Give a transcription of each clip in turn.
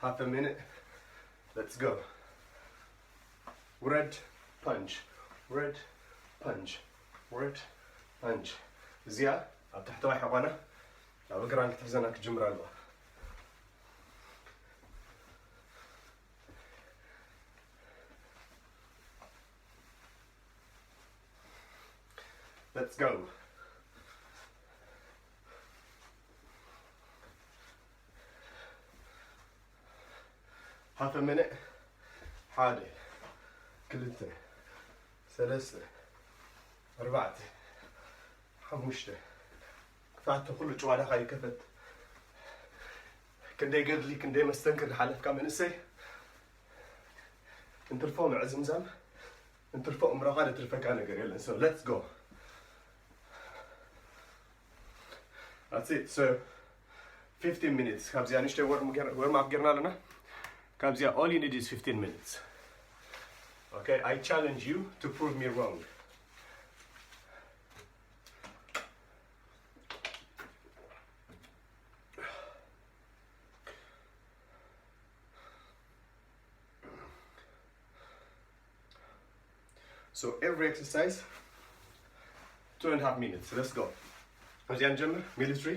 Half a minute. Let's go. ውረድ፣ ፓንች፣ ውረድ፣ ፓንች፣ ውረድ፣ ፓንች። እዚኣ ኣብ ታሕተዋይ ሕቋና ኣብ እግራን ክትሕዘና ክትጅምር ኣለዋ። Let's go. Half a minute. ሓደ፣ ክልተ፣ ሰለስተ፣ ኣርባዕተ፣ ሓሙሽተ። ክፍኣት ኩሉ ጭዋዳኻ ይከፈት። ክንደይ ገድሊ፣ ክንደይ መስተንክር ዝሓለፍካ መንእሰይ። እንትርፎ ምዕዝምዛም፣ እንትርፎ እምሮኻ ዘትርፈካ ነገር የለን። So let's go. That's it. So fifteen minutes። ካብዚኣ ንእሽተይ warm up ጌርና ኣለና። ካብዚኣ all you need is fifteen minutes. Okay, I challenge you to prove me wrong. So every exercise, two and a half minutes. Let's go. እዚኣ ንጀምር። Military.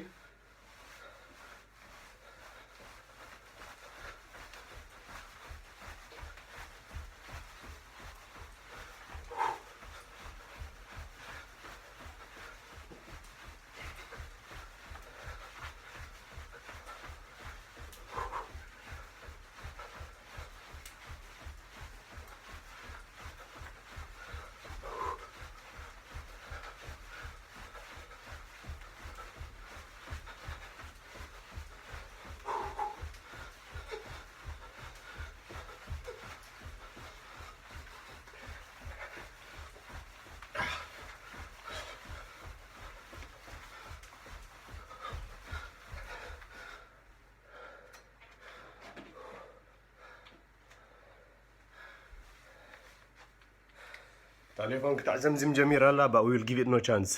ታሌፎን ክትዕዘምዝም ጀሚራ ኣላ፣ but we will give it no chance.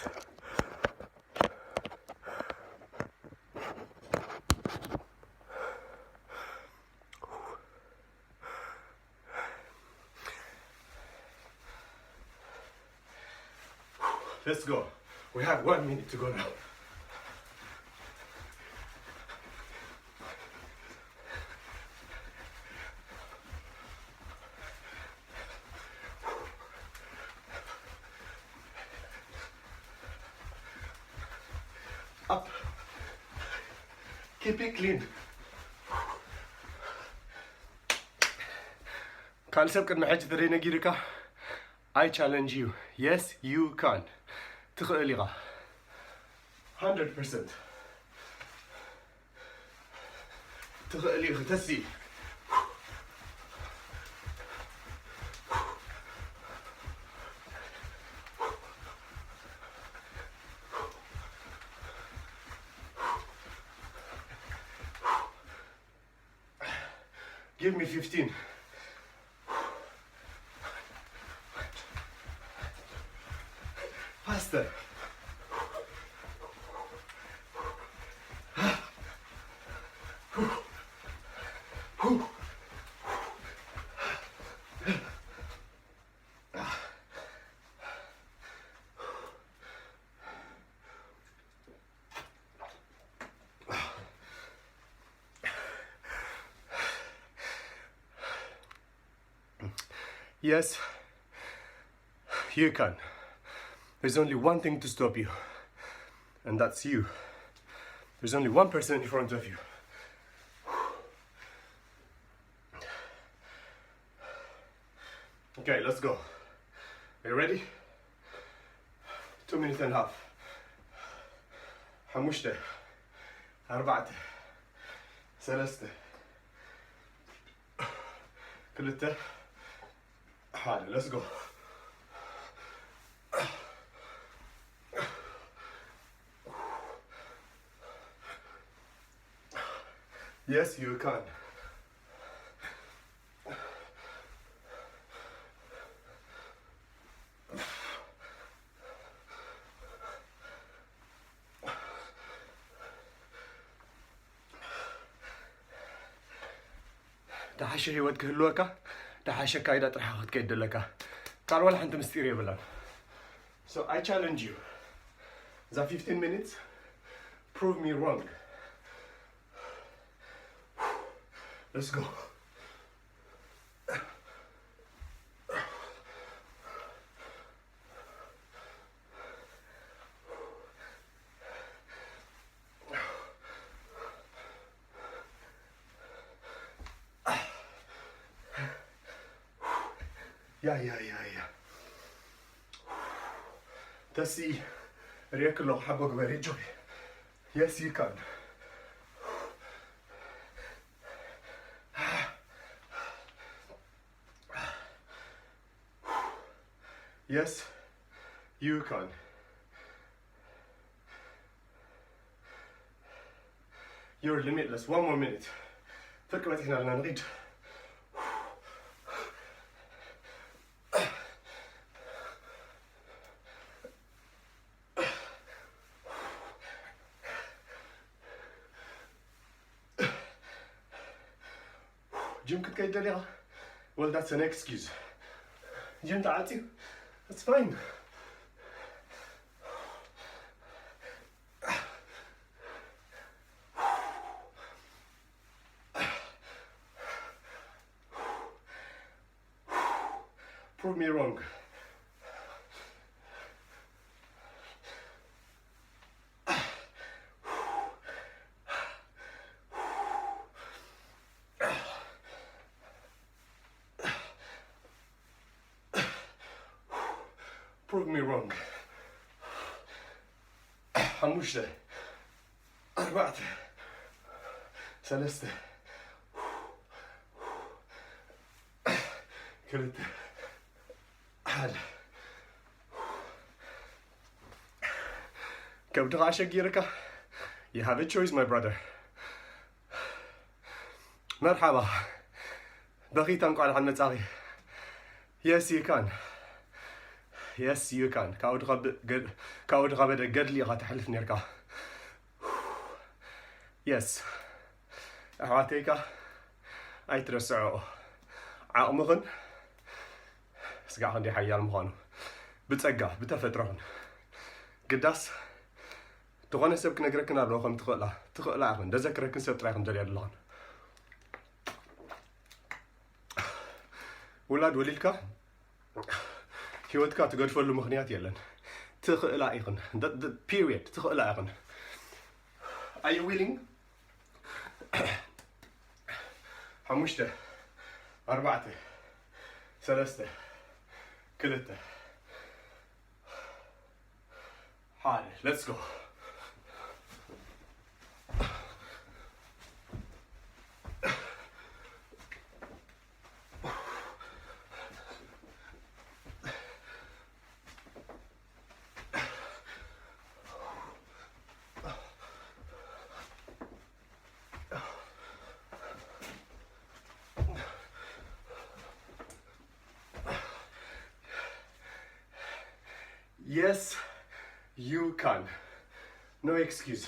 Let's go. We have one minute to go now. Up. Keep it clean. ካልእ ሰብ ቅድሚ ሕጂ ተደይ ነጊርካ፣ I challenge you. Yes, you can. ትኽእል ኢኻ። Hundred percent. ትኽእል ኢኺ ተሲ። Give me fifteen. Faster. Yes, you can. There's only one thing to stop you, and that's you. There's only one person in front of you. Okay, let's go. Are you ready? Two minutes and a half. ሓሙሽተ፣ ኣርባዕተ፣ ሰለስተ፣ ክልተ፣ ሓደ። Let's go. Yes, you can. ተሓሸ ህይወት ክህልወካ፣ ተሓሸ ካይዳ ጥራሕ ክትከይድ ደለካ። ካልእ ዋላ ሓንቲ ምስጢር የብላን። So I challenge you. እዛ fifteen minutes, prove me wrong. Let's go. Yeah, yeah, yeah, yeah. That's the Rieklo Habogwere Joy. Yes, you can. Yes, you can. You're limitless. One more minute. ፍርቂ በፂሕና ኣለና፣ ንኺድ። ጅም ክትከይድ ደሊኻ? Well, that's an excuse. ጅም ተዓፅዩ? That's fine. Prove me wrong. Prove me wrong. ሓሙሽተ፣ ኣርባዕተ፣ ሰለስተ፣ ክልተ፣ ሓደ። ከብድኻ ኣሸጊርካ። You have a choice, my brother. መርሓባ። በኺታ እንቋዕ ደሓን መጻኺ። Yes, you can. Yes, you can. ካብኡ ድኸብ-፣ ገድ-፣ ካብኡ ድኸበደ ገድሊ ኢኻ ትሕልፍ ነርካ። Yes. ኣሕዋተይካ ኣይትረስዐኦ። ዓቕምኽን ስጋዕ ክንደይ ሓያል ምዃኑ ብጸጋ፣ ብተፈጥሮኽን። ግዳስ ዝኾነ ሰብ ክነግረክን ኣለዎ ከም ትኽእላ። ትኽእላ ኢኽን። ደዘክረክን ሰብ ጥራይ ኢኽን ደልያ ዘለኽን። ውላድ ወሊድካ ህይወትካ ትገድፈሉ ምኽንያት የለን። ትኽእላ ኢኽን። The- the period። ትኽእላ ኢኽን። Are you willing? ሓሙሽተ፣ ኣርባዕተ፣ ሰለስተ፣ ክልተ፣ ሓደ። Let's go. Yes, you can. No excuse.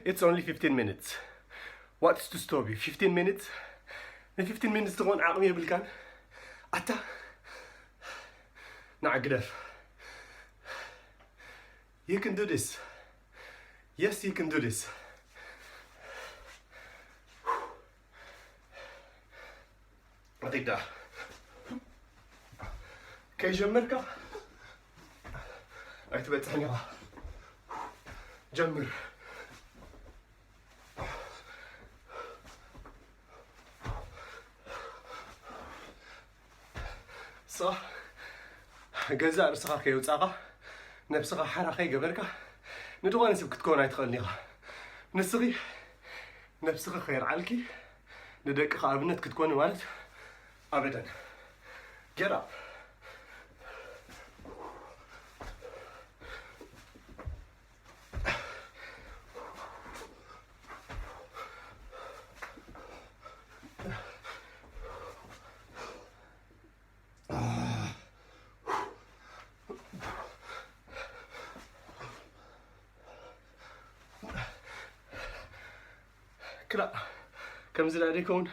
It's only fifteen minutes. What's to stop you? Fifteen minutes? ን fifteen minutes ትኾን ዓቕሚ የብልካን? ኣታ ንዓ ግደፍ። You can do this. Yes, you can do this. ኣኺዳ ከይጀመርካ ኣይትበፅሕን ኢኻ። ጀምር። ንስኻ ገዛእ ርእስኻ ከየውፃእኻ፣ ነብስኻ ሓራ ከይገበርካ፣ ንድኾነ ሰብ ክትከውን ኣይትኽእልን ኢኻ። ንስኺ ነብስኺ ከየርዓልኪ፣ ንደቅኻ ኣብነት ክትኮኒ ማለት ኣበደን። Get up. ክላእ ከምዚ ዳ ደይከውን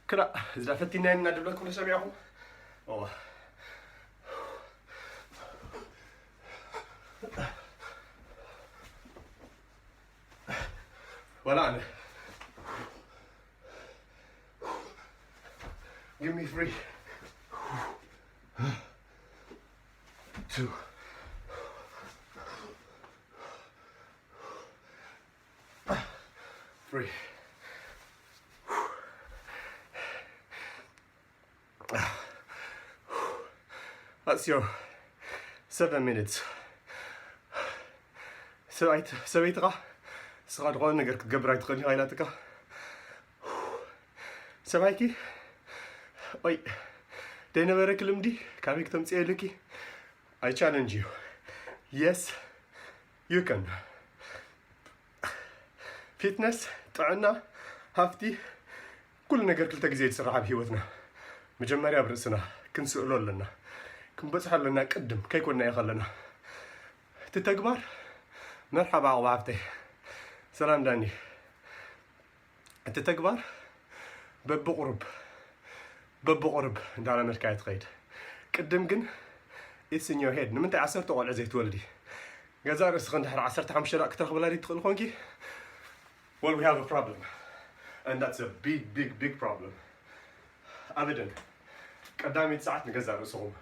ክላእ እዚ ዳ ፈቲናዮ እና ድብለኩም ዶ ሰሚዕኹም? እዋ። ወላ ኣነ። Give me free. Two. Free. That's your seven minutes. ሰበይቲ ሰበይትኻ እስኻ ዝኾነ ነገር ክትገብር ኣይትኽእል ኢኻ ኢላትካ። ሰብኣይኪ ኦይ ደይነበረኪ ልምዲ ካበይ ክተምፅእየልኪ? I challenge you. Yes, you can. ፊትነስ፣ ጥዕና፣ ሃፍቲ፣ ኩሉ ነገር ክልተ ግዜ ዝስራሕ ኣብ ህይወትና። መጀመርያ ኣብ ርእስና ክንስእሎ ኣለና፣ ክንበፅሖ ኣለና። ቅድም ከይኮንናዮ ከለና እቲ ተግባር። መርሓባ ኣቕባ ሃፍተይ። ሰላም ዳኒ። እቲ ተግባር በብቑሩብ በብቑሩብ እንዳለመድካዮ ትኸይድ። ቅድም ግን it's in your head። ንምንታይ ዓሰርተ ቆልዑ ዘይትወልዲ? ገዛ ርእስኺ እንድሕር ዓሰርተ ሓሙሽተ ደቂ ክትረኽብላ ደይ ትኽእል ኮንኪ? Well, we have a problem. And that's a big, big, big problem. ኣበደን ቀዳመይቲ ሰዓት ንገዛ ርእስኹም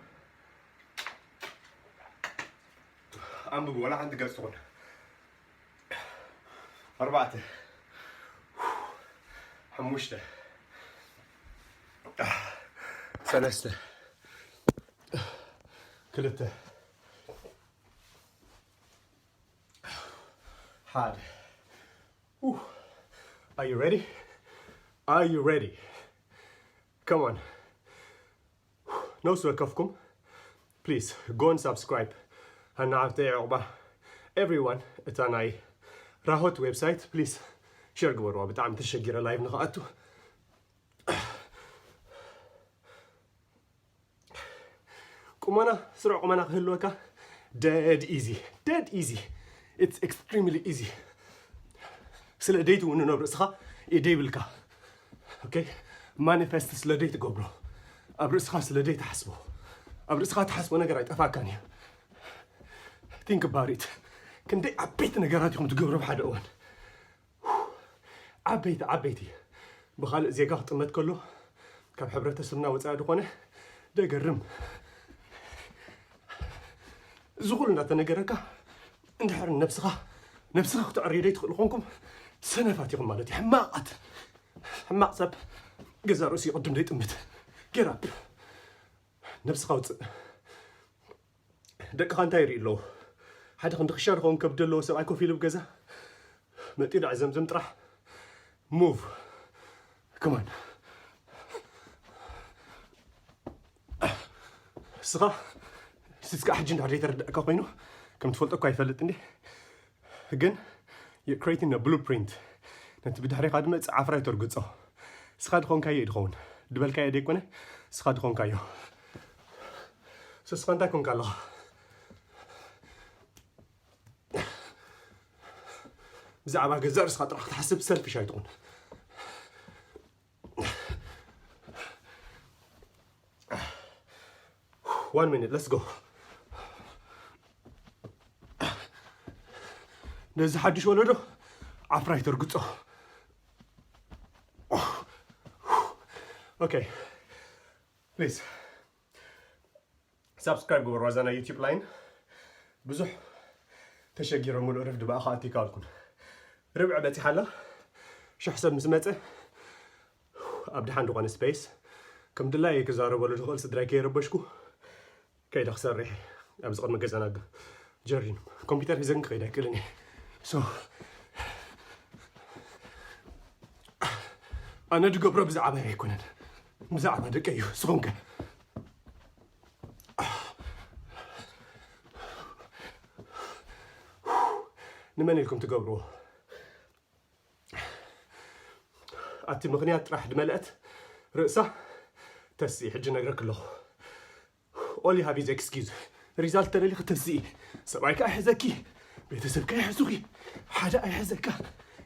ኣንብቡ፣ ወላ ሓንቲ ገጽ ትኹን። ኣርባዕተ፣ ሓሙሽተ፣ ሰለስተ፣ ክልተ፣ ሓደ። Whew. Are you ready? Are you ready? Come on. ነብሲ ወከፍኩም please go and subscribe ሃና ሃፍተይ ዕቑባ። Everyone፣ እታ ናይ ራሆት website please share ግበርዋ። ብጣዕሚ ተሸጊረ live ንኽኣቱ። ቁመና፣ ስሩዕ ቁመና ክህልወካ dead easy፣ dead easy። It's extremely easy። ስለ ደይ ትውንኖ ኣብ ርእስኻ ኢደ ይብልካ። ኦኬ፣ ማኒፌስት ስለ ደይ ትገብሮ፣ ኣብ ርእስኻ ስለ ደይ ትሓስቦ፣ ኣብ ርእስኻ ትሓስቦ ነገር ኣይጠፋካን እዩ። Think about it። ክንደይ ዓበይቲ ነገራት ኢኹም ትገብሩ ኣብ ሓደ እዋን። ዓበይቲ ዓበይቲ። ብኻልእ ዜጋ ክጥመት ከሎ፣ ካብ ሕብረተሰብና ወፃኢ ዝኾነ፣ ደገርም። እዚ ኩሉ እንዳተነገረካ እንድሕር ነብስኻ ነብስኻ ክተዕርዮ ደይ ትኽእል ኾንኩም፣ ሰነፋት ኢኹም ማለት እዩ። ሕማቓት። ሕማቕ ሰብ ገዛ ርእሱ ይቕድም ደይ ጥምት። Get up። ነብስኻ ውፅእ። ደቅኻ እንታይ ይርኢ ኣለዉ? ሓደ ክንዲ ክሻ ዝኸውን ከብዲ ኣለዎ ሰብኣይ ኮፍ ኢሉ ኣብ ገዛ መጢኡ ዳዕ ዘምዘም ጥራሕ። Move። Come on። እስኻ ስስካ ሕጂ እንድሕር ዘይተረዳእካ ኮይኑ ከም ትፈልጦ እኳ ይፈልጥ እንዴ፣ ግን you're creating a blueprint። ነቲ ብድሕሪኻ ድመጽእ ዓፍራይ ተርግጾ። እስኻ ድኾንካዮ እዩ ድኸውን። ድበልካዮ ደይኮነ፣ እስኻ ድኾንካዮ። So እስኻ እንታይ ኮንካ ኣለኻ? ብዛዕባ ገዛእ ርእስኻ ጥራሕ ክትሓስብ ሰልፊሽ ኣይትኹን። One minute, let's go። ነዚ ሓድሽ ወለዶ ዓፍራይ ተርግጾ። Okay, please subscribe ግበሩ። ዋዛ ናይ YouTube line ብዙሕ ተሸጊረ፣ ሙሉእ ርፍዲ ብኣኻ ኣትዩ ካልኩን ርብዒ በጺሓ ኣላ። ሽሕ ሰብ ምስ መጸ ኣብ ድሓን ዝኾነ space ከም ድላየ ክዛረበሉ ዝኽእል ስድራይ ከየረበሽኩ ከይደ ክሰርሕ ኣብዚ ቅድሚ ገዛና ግ-፣ ጀሪኑ ኮምፒውተር ሒዘን ክኸይድ ኣይክእልን እየ። So ኣነ ድገብሮ ብዛዕባ ኣይኮነን፣ ብዛዕባ ደቀ እዩ። ንስኹም ከ ንመን ኢልኩም ትገብርዎ? ኣቲ ምኽንያት ጥራሕ ድመልአት ርእሳ ተሲ ሕጂ ነግረክ ኣለኹ። All you have is excuse። ሪዛልት ተደሊኺ ተስኢ። ሰብኣይካ ኣይሕዘኪ፣ ቤተሰብካ ኣይሕዙኺ፣ ሓደ ኣይሕዘካ።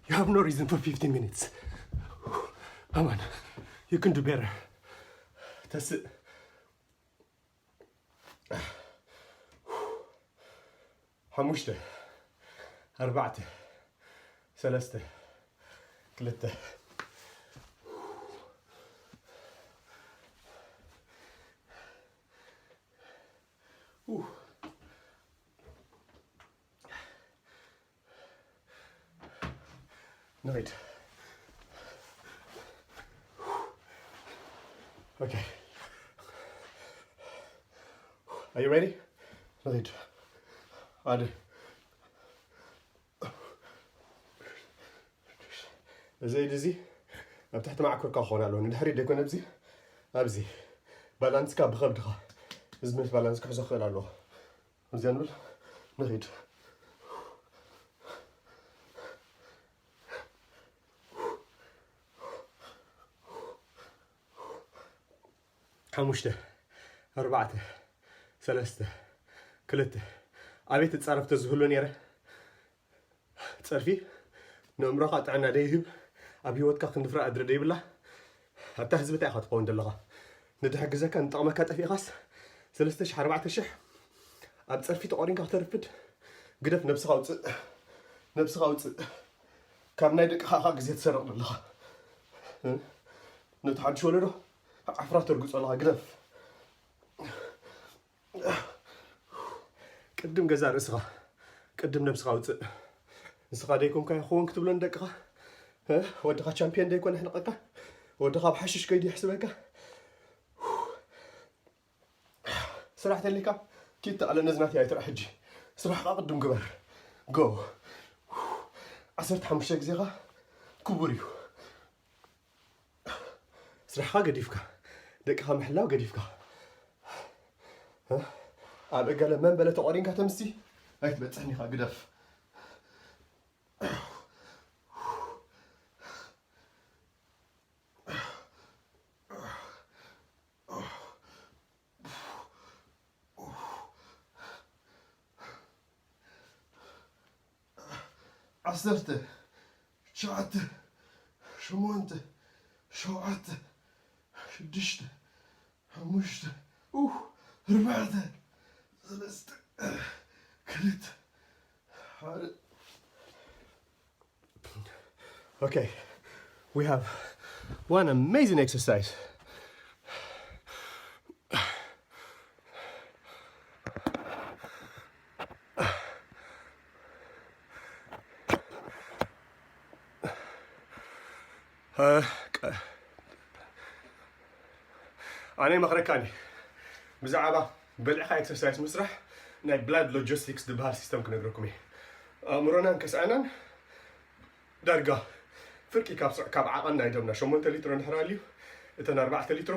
You have no reason for fifteen minutes. Come on, you can do better. ተስእ። ሓሙሽተ፣ ኣርባዕተ፣ ሰለስተ፣ ክልተ። ንኺድ። Okay. Are you ready? ንኺድ። ሓደ። እዚ ኢድ እዚ ኣብ ትሕቲ ማዕኮርካ ክኸውን ኣለዎ። ንድሕሪት ደይኮነ ኣብዚ፣ ኣብዚ ባላንስካ ብኸብድኻ፣ እዚ ምስ ባላንስ ክሕዞ ክኽእል ኣለዎ። እዚኣ ንብል፣ ንኺድ። ሓሙሽተ፣ ኣርባዕተ፣ ሰለስተ፣ ክልተ። ኣቤት ጻረፍተ ዝህሉ ነይረ። ጸርፊ ንእምሮኻ ጥዕና ደይህብ፣ ኣብ ህይወትካ ክንዲ ፍረ ኣድሪ ደይብላ። ኣታ ህዝቢ እንታይ ኢኻ ትኸውን ዘለኻ? ንድሕግዘካ ንጠቕመካ ጠፊእኻስ ሰለስተ ሽሕ ኣርባዕተ ሽሕ ኣብ ጸርፊ ተቖሪንካ ክተርፍድ። ግደፍ፣ ነብስኻ ኣውጽእ፣ ነብስኻ ኣውጽእ። ካብ ናይ ደቅኻ ኢኻ ግዜ ትሰርቕ ዘለኻ። ነቲ ሓድሽ ወለዶ ዓፍራ ተርግጾ ኣለኻ። ግደፍ። ቅድም ገዛ ርእስኻ፣ ቅድም ነብስኻ ኣውጽእ። ንስኻ ደይኮንካ ይኸውን ክትብሎ ንደቅኻ። እ? ወድኻ ቻምፒዮን ደይኮነ ይሕንቐካ? ወድኻ ኣብ ሓሽሽ ከይዱ ይሕስበካ? ስራሕ ተሊካ ኪድ ተኣለ ነዝናት ኣይትራሕ ሕጂ። ስራሕኻ ቅድም ግበር። ጎ። ዓሰርተ ሓሙሽተ ግዜኻ ክቡር እዩ። ስራሕኻ ገዲፍካ፣ ደቅኻ ምሕላው ገዲፍካ፣ እ? ኣብ እገለ መንበለ ተቖሪንካ ተምሲ ኣይትበጽሕን ኢኻ። ግደፍ። ዓሰርተ፣ ትሽዓተ፣ ሸሞንተ፣ ሸውዓተ፣ ሽዱሽተ፣ ሓሙሽተ፣ ኡፍ፣ ኣርባዕተ፣ ሰለስተ፣ ክልተ፣ ሓደ። Okay, we have one amazing exercise. ኣነ መኽረካኒ ብዛዕባ በሊዕኻ ኤክሰርሳይስ ምስራሕ ናይ ብላድ ሎጂስቲክስ ዝበሃል ሲስተም ክነግረኩም እየ። ኣእምሮናን ከስዐናን ዳርጋ ፍርቂ ካብ ስዕ-፣ ካብ ዓቐን ናይ ደምና ሸሞንተ ሊትሮ እንድሕር ኣልዩ፣ እተን ኣርባዕተ ሊትሮ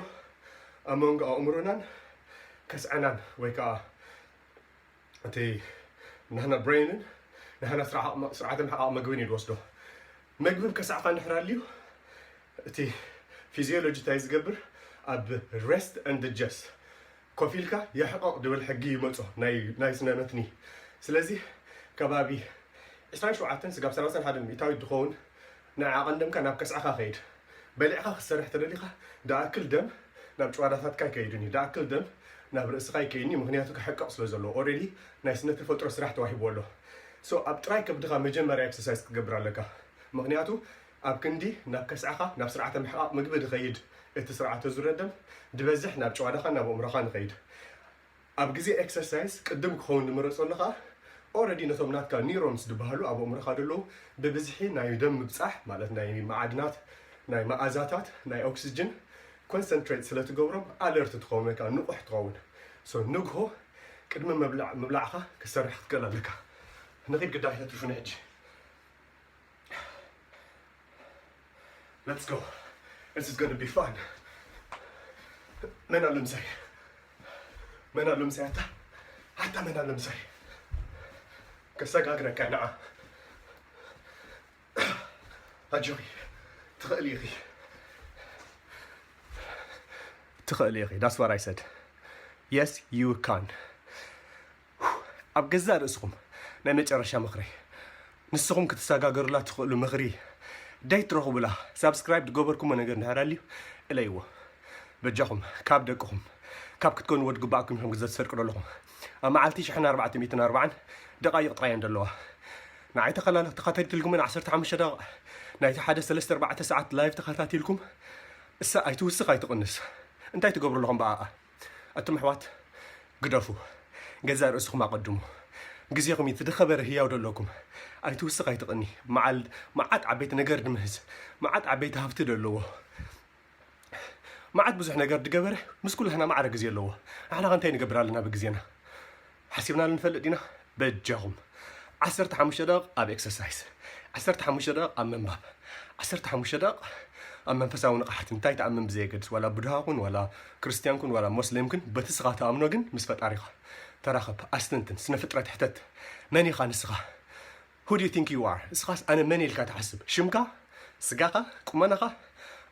ኣብ መንጎ ኣእምሮናን ከስዐናን ወይ ከዓ እቲ ናህና ብሬንን ናህና ስርዓ-፣ ስርዓተ ምሕቃቕ መግብን እዩ ዝወስዶ። መግቢ ከሳዕካ እንድሕር ኣልዩ፣ እቲ ፊዚዮሎጂ እንታይ ዝገብር፣ ኣብ ሬስት ኤንድ ጀስ ኮፍ ኢልካ የሕቐቕ ድብል ሕጊ ይመጾ ናይ፣ ናይ ስነ መትኒ። ስለዚ ከባቢ ዕስራን ሸውዓተን ስጋብ ሰላሳን ሓደን ሚእታዊት ዝኸውን ናይ ዓቐን ደምካ ናብ ከስዕኻ ከይድ። በሊዕኻ ክትሰርሕ ተደሊኻ፣ ደኣክል ደም ናብ ጭዋዳታትካ ኣይከይድን እዩ። ደኣክል ደም ናብ ርእስኻ ኣይከይድን እዩ። ምኽንያቱ ክሕቀቕ ስለ ዘለዎ። ኦልሬዲ ናይ ስነ ተፈጥሮ ስራሕ ተዋሂብዎ ኣሎ። ሶ ኣብ ጥራይ ከብድኻ መጀመርያ ኤክሰርሳይዝ ክትገብር ኣለካ። ምኽንያቱ ኣብ ክንዲ ናብ ከስዕኻ፣ ናብ ስርዓተ ምሕቓቕ ምግቢ ዝኸይድ እቲ ስርዓተ ዙረ ደም፣ ዝበዝሕ ናብ ጭዋዳኻ፣ ናብ ኣእምሮኻ ንኸይድ። ኣብ ግዜ ኤክሰርሳይዝ ቅድም ክኸውን ዝመረጸሉ ከኣ፣ ኦልሬዲ ነቶም ናትካ ኒውሮንስ ዝበሃሉ ኣብ ኣእምሮኻ ዘለዉ ብብዝሒ ናይ ደም ምብጻሕ፣ ማለት ናይ መዓድናት፣ ናይ መኣዛታት፣ ናይ ኦክስጅን ኮንሰንትሬት ስለ ትገብሮም፣ ኣለርት ትኸውን ወይ ከኣ ንቑሕ ትኸውን። ሶ ንግሆ ቅድሚ ምብላዕ-፣ ምብላዕኻ ክትሰርሕ ክትክእል ኣለካ። ንኺድ ግዳይ ተትርፉኒ ሕጂ። Let's go. This is gonna be fun. መን ኣሎ ምሳይ? መን ኣሎ ምሳይ? ኣታ፣ ኣታ መን ኣሎ ምሳይ? ከሰጋግረካ ንዓ። ኣጆኺ፣ ትኽእሊ ኢኺ። ትኽእሊ ኢኺ። That's what I said. Yes, you can. ኣብ ገዛእ ርእስኹም ናይ መጨረሻ ምኽረይ፣ ንስኹም ክትሰጋገሩላ ትኽእሉ ምኽሪ ደይ ትረኽቡላ። ሳብስክራይብ ዝገበርኩሞ ነገር እንድሕር ኣልዩ እለይዎ። በጃኹም ካብ ደቅኹም ካብ ክትኮንዎ ዝግባኣኩም ኢኹም ግዘ ትሰርቁ ዘለኹም። ኣብ መዓልቲ ሽሕን ኣርባዕተ ሚእትን ኣርባዓን ደቃይቕ ጥራይ እየን ዘለዋ። ንዓይ ተኸላለ ተኸታቲልኩምን ዓሰርተ ሓሙሽተ ደቂቕ ናይቲ ሓደ ሰለስተ ኣርባዕተ ሰዓት ላይቭ ተኸታቲልኩም እሳ ኣይትውስኽ ኣይትቕንስ። እንታይ ትገብሩ ኣለኹም ብኣኣ? ኣቱም ኣሕዋት ግደፉ። ገዛእ ርእስኹም ኣቐድሙ። ግዜኹም እዩ እቲ ዝኸበረ ህያው ዘለኩም። ኣይትውስኽ ኣይትቕኒ። መዓል መዓት ዓበይቲ ነገር ድምህዝ መዓት ዓበይቲ ሃብቲ ዘለዎ መዓት ብዙሕ ነገር ድገበረ ምስ ኩላህና ማዕረ ግዜ ኣለዎ። ንሕና ከ እንታይ ንገብር ኣለና ብግዜና? ሓሲብናሉ ንፈልጥ ዲና? በጃኹም ዓሰርተ ሓሙሽተ ደቂቕ ኣብ ኤክሰርሳይስ፣ ዓሰርተ ሓሙሽተ ደቂቕ ኣብ ምንባብ፣ ዓሰርተ ሓሙሽተ ደቂቕ ኣብ መንፈሳዊ ንቕሓት። እንታይ ትኣምን ብዘየገድስ፣ ዋላ ቡድሃ ኩን ዋላ ክርስትያን ኩን ዋላ ሞስሌም ኩን፣ በቲ ስኻ ትኣምኖ ግን ምስ ፈጣሪኻ ተራኸብ፣ ኣስተንትን፣ ስነ ፍጥረት ሕተት። መን ኢኻ ንስኻ? Who do you think you are? እስኻስ ኣነ መን ኢልካ ትሓስብ? ሽምካ፣ ስጋኻ፣ ቁመናኻ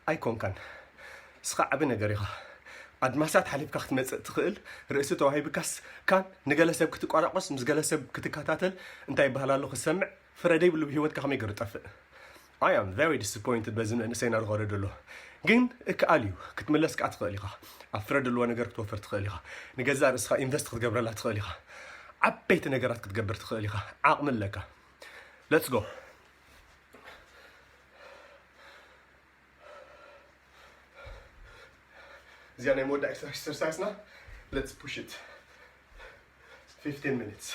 ኣይኮንካን። እስኻ ዓቢ ነገር ኢኻ። ኣድማሳት ሓሊፍካ ክትመጽእ ትኽእል፣ ርእሲ ተዋሂብካስ ካን ንገለ ሰብ ክትቆራቆስ፣ ምስ ገለ ሰብ ክትከታተል፣ እንታይ ይበሃል ኣሎ ክትሰምዕ፣ ፍረ ዘይብሉ ብህይወትካ ከመይ ገይሩ ጠፍእ? I am very disappointed በዚ መንእሰይና ዝኸዶ ዘሎ። ግን እከኣል እዩ፣ ክትምለስ ከኣ ትኽእል ኢኻ። ኣብ ፍረ ዘለዎ ነገር ክትወፍር ትኽእል ኢኻ። ንገዛእ ርእስኻ ኢንቨስት ክትገብረላ ትኽእል ኢኻ። ዓበይቲ ነገራት ክትገብር ትኽእል ኢኻ። ዓቕሚ ኣለካ። Let's go. እዚኣ ናይ መወዳእ ኤክሰርሳይስና። Let's push it. Fifteen minutes.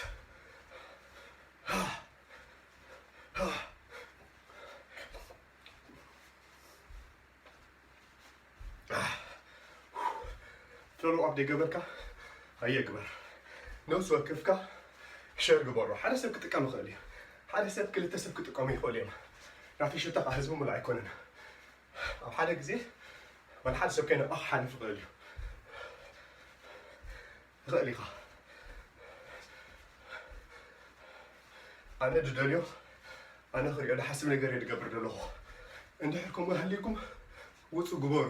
ፎሎ ኣፕ ደይገበርካ ኣየግበር። ነብሲ ወከፍካ ሸር ግበሮ። ሓደ ሰብ ክጥቀም ይኽእል እዩ። ሓደ ሰብ ክልተ ሰብ ክጥቀሙ ይኽእሉ እዮም። ናተይ ሽታ ከዓ ህዝቢ ሙሉእ ኣይኮነን። ኣብ ሓደ ግዜ ዋላ ሓደ ሰብ ከይነቕቕ ክሓልፍ ይኽእል እዩ። ትኽእል ኢኻ። ኣነ ድደልዮ ኣነ ክሪኦ ዝሓስብ ነገር እየ ዝገብር ዘለኹ። እንድሕር ከምኡ ሃልይኩም ውፁ ግበሩ።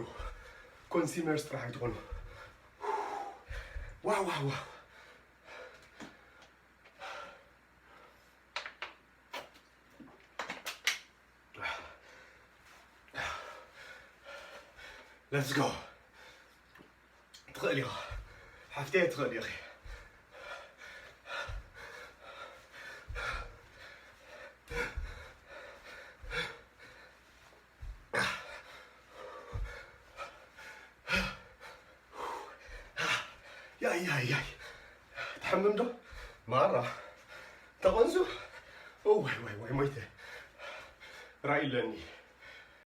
ኮንሲመርስ ጥራሕ ኣይትኾኑ። ዋው ዋው ዋው። Let's go. ትኽእል ኢኻ ሓፍተይ፣ ትኽእል ኢኺ። ያይ ያይ ያይ። ትሕምም ዶ? ማራ ተቐንሱ። ወይ ወይ ወይ ሞይተ። ራእይ ኣለኒ።